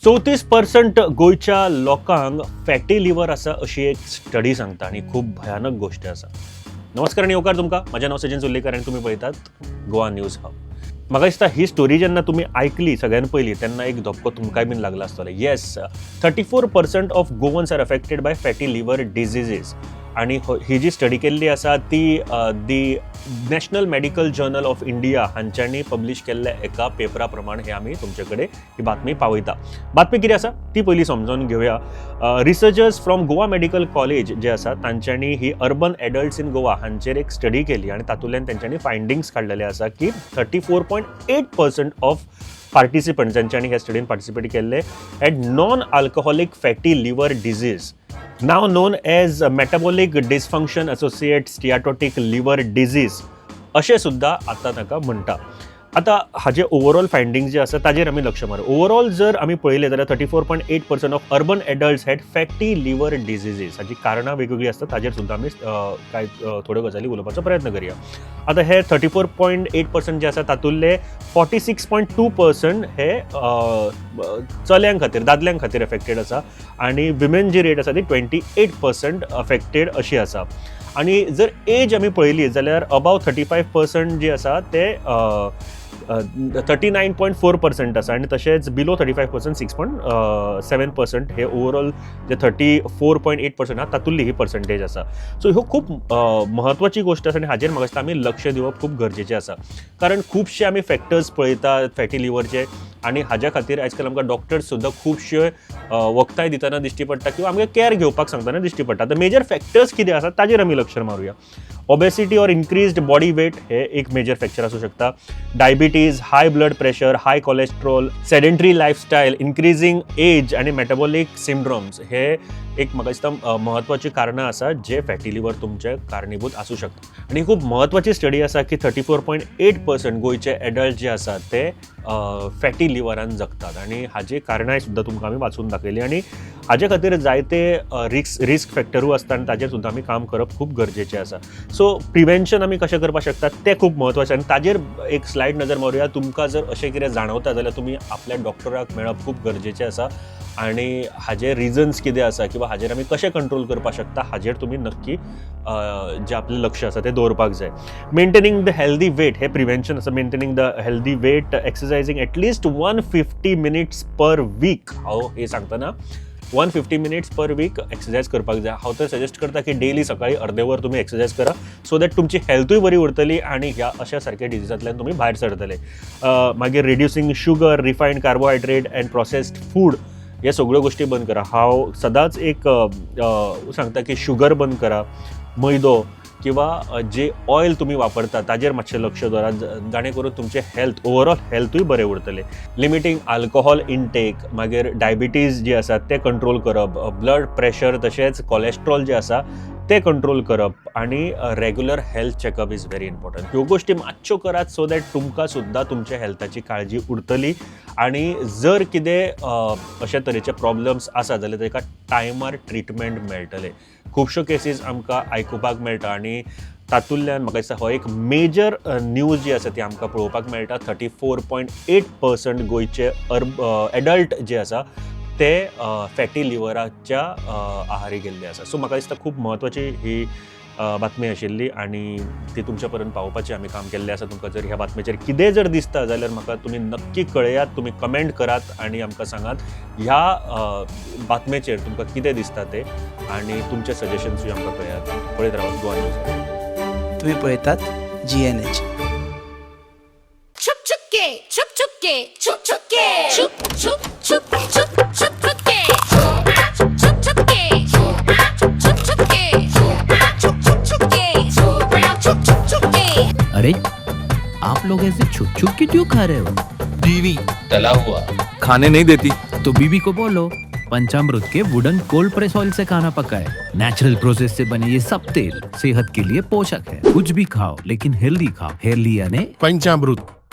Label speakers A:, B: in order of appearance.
A: 34% गोंयच्या लोकांक fatty liver आसा अशी एक स्टडी सांगता आनी खूब भयानक गोश्ट आसा. नमस्कार आनी येवकार तुमकां. म्हजें नांव सचिन सुर्लेकर आनी तुमी पळयतात गोवा न्यूज हब. म्हाका दिसता ही स्टोरी जेन्ना तुमी आयकली सगळ्यान पयलीं तेन्ना एक धपको तुमकांय बीन लागला आसतलो. Yes, 34% of Goans are affected by fatty liver diseases. आनी ही जी स्टडी केल्ली आसा ती the National Medical Journal of India हांच्यांनी पब्लीश केल्ल्या एका पेपरा प्रमाण हे आमी तुमचे कडेन ही बातमी पावयता. बातमी कितें आसा ती पयलीं समजून घेवया. Researchers from Goa Medical College जे आसा तांच्यांनी ही अर्बन एडल्ट्स इन गोवा हांचेर एक स्टडी केली आनी तातूंतल्यान तेंच्यांनी फायंडिंग्स काडलेले आसा की 34.8% of participant ज्यांच्यांनी ह्या स्टडीन पार्टिसिपेट केल्ले had non alcoholic fatty liver disease, now known as metabolic dysfunction associate steatotic liver disease अशें सुद्दां आतां ताका म्हणटा. आतां हाजे ओवरऑल फायंडींग जे आसा ताजेर आमी लक्ष मारू. ओवरऑल जर आमी पळयलें जाल्यार 34.8% of urban adults had fatty liver diseases. हाची कारणां वेगवेगळीं आसता, ताजेर सुद्दां आमी कांय थोड्यो गजाली उलोवपाचो प्रयत्न करया. आतां हे 34.8% जे आसा तातूंतले 46.2% हे चलयां खातीर, दादल्यां खातीर एफेक्टेड आसा आनी विमेन जी रेट आसा ती 28% अफेक्टेड अशी आसा. आनी जर एज आमी पळयली जाल्यार अबाव 35% जे आसा ते 39.4% आसा आनी तशेंच below 35% 6.7% हे ओवरऑल जे 34.8% आहा तातूंतली ही पर्संटेज आसा. सो ह्यो खूब म्हत्वाची गोश्ट आसा आनी हाजेर म्हाका दिसता आमी लक्ष दिवप खूब गरजेचें आसा, कारण खुबशे आमी फॅक्टर्स पळयतात फॅटी लिवरचे आनी हाज्या खातीर आयज काल आमकां डॉक्टर्स सुद्दां खुबशे वखदांय दितना दिश्टी पडटा किंवा आमकां कॅर घेवपाक सांगतना दिश्टी पडटा. आतां मेजर फॅक्टर्स कितें आसा ताजेर आमी लक्ष मारुया. Obesity or increased body weight हे एक मेजर फॅक्टर आसूं शकता. Diabetes, high blood pressure, high cholesterol, sedentary lifestyle, increasing age आनी मेटाबॉलीक सिंड्रोम्स हे एक म्हाका दिसता म्हत्वाची कारणां आसा जे फॅटी लिवर तुमचे कारणीभूत आसूं शकता. आनी खूब म्हत्वाची स्टडी आसा की 34.8% गोंयचे एडल्ट जे आसात ते फॅटी लिवरान जगतात आनी हाजी कारणांय सुद्दां तुमकां आमी वाचून दाखयली. आनी हाजे खातीर जायते रिस्क फॅक्टरूय आसता आनी ताजेर सुद्दां आमी काम करप खूब गरजेचें आसा. सो प्रिवेन्शन आमी कशें करपाक शकता तें खूब म्हत्वाचें आनी ताजेर एक स्लायड नजर मारुया. तुमकां जर अशें कितें जाणवता जाल्यार तुमी आपल्या डॉक्टराक मेळप खूब गरजेचें आसा आनी हाजे रिजन्स कितें आसा किंवा हाजेर आमी कशें कंट्रोल करपाक शकता हाजेर तुमी नक्की जें आपलें लक्ष आसा तें दवरपाक जाय. Maintaining the healthy wait hey prevention आसा. Maintaining the healthy weight, exercising at least 150 minutes per week. हांव हें सांगतना 150 minutes per week exercise करपाक जाय. हांव तर सजेस्ट करता की डेली सकाळी अर्दे वर तुमी एक्सरसायज करा, सो that तुमची हेल्थूय बरी उरतली आनी ह्या अशा सारक्या डिजीजांतल्यान तुमी भायर सरतले. मागीर reducing sugar, refined carbohydrate and processed food हे सगळ्यो गोश्टी बंद करा. हांव सदांच एक सांगता की शुगर बंद करा, मैदो किंवा जे ऑयल तुमी वापरता ताजेर मातशें लक्ष दवरात, जाणे करून तुमचें हेल्थ, ओवरऑल हेल्थूय बरें उरतलें. लिमिटींग आल्कोहॉल इनटेक, मागीर डायबिटीज जी आसा तें कंट्रोल करप, ब्लड प्रेशर तशेंच कॉलेस्ट्रॉल जे आसा तें कंट्रोल करप आनी regular health checkup is very important. ह्यो गोश्टी मातश्यो करात सो that तुमकां सुद्दां तुमच्या हेल्थाची काळजी उरतली आनी जर कितें अशे तरेचे प्रॉब्लम्स आसा जाल्यार ताका टायमार ट्रिटमेंट मेळटले. खुबश्यो केसीस आमकां आयकुपाक मेळटा आनी तातूंतल्यान म्हाका दिसता हो एक मेजर न्यूज जी आसा ती आमकां पळोवपाक मेळटा. 34.8% गोंयचे अर्ब एडल्ट जे आसा ते फॅटी लिवराच्या आहारी गेल्ले आसा. सो म्हाका दिसता खूब म्हत्वाची ही बातमी आशिल्ली आनी ती तुमच्या पर्यंत पावोवपाचें आमी काम केल्लें आसा. तुमकां जर ह्या बातमेचेर कितेंय जर दिसता जाल्यार म्हाका तुमी नक्की कळयात. तुमी कमेंट करात आनी आमकां सांगात ह्या बातमेचेर तुमकां कितें दिसता तें आनी तुमचे सजेशन्सूय आमकां कळयात. पळयत रावात गोवा न्यूज.
B: तुम्ही पळयतात जीएनएच.
C: छुप छुप के, छुप छुप के, छुप छुप के, छुप छुप छुप छुप छुप छुप के, छुप छुप छुप के, छुप छुप के, छुप छुप छुप के, छुप छुप छुप के.
D: अरे, आप लोग ऐसे छुप छुप के क्यों खा रहे हो?
E: बीवी
F: तला हुआ
E: खाने नहीं देती.
D: तो बीवी को बोलो पंचामृत के वुडन कोल्ड प्रेस ऑयल से खाना पकाए. नेचुरल प्रोसेस से बने ये सब तेल सेहत के लिए पोषक है. कुछ भी खाओ, लेकिन हेल्दी खाओ. हेल्दी यानी
G: पंचामृत.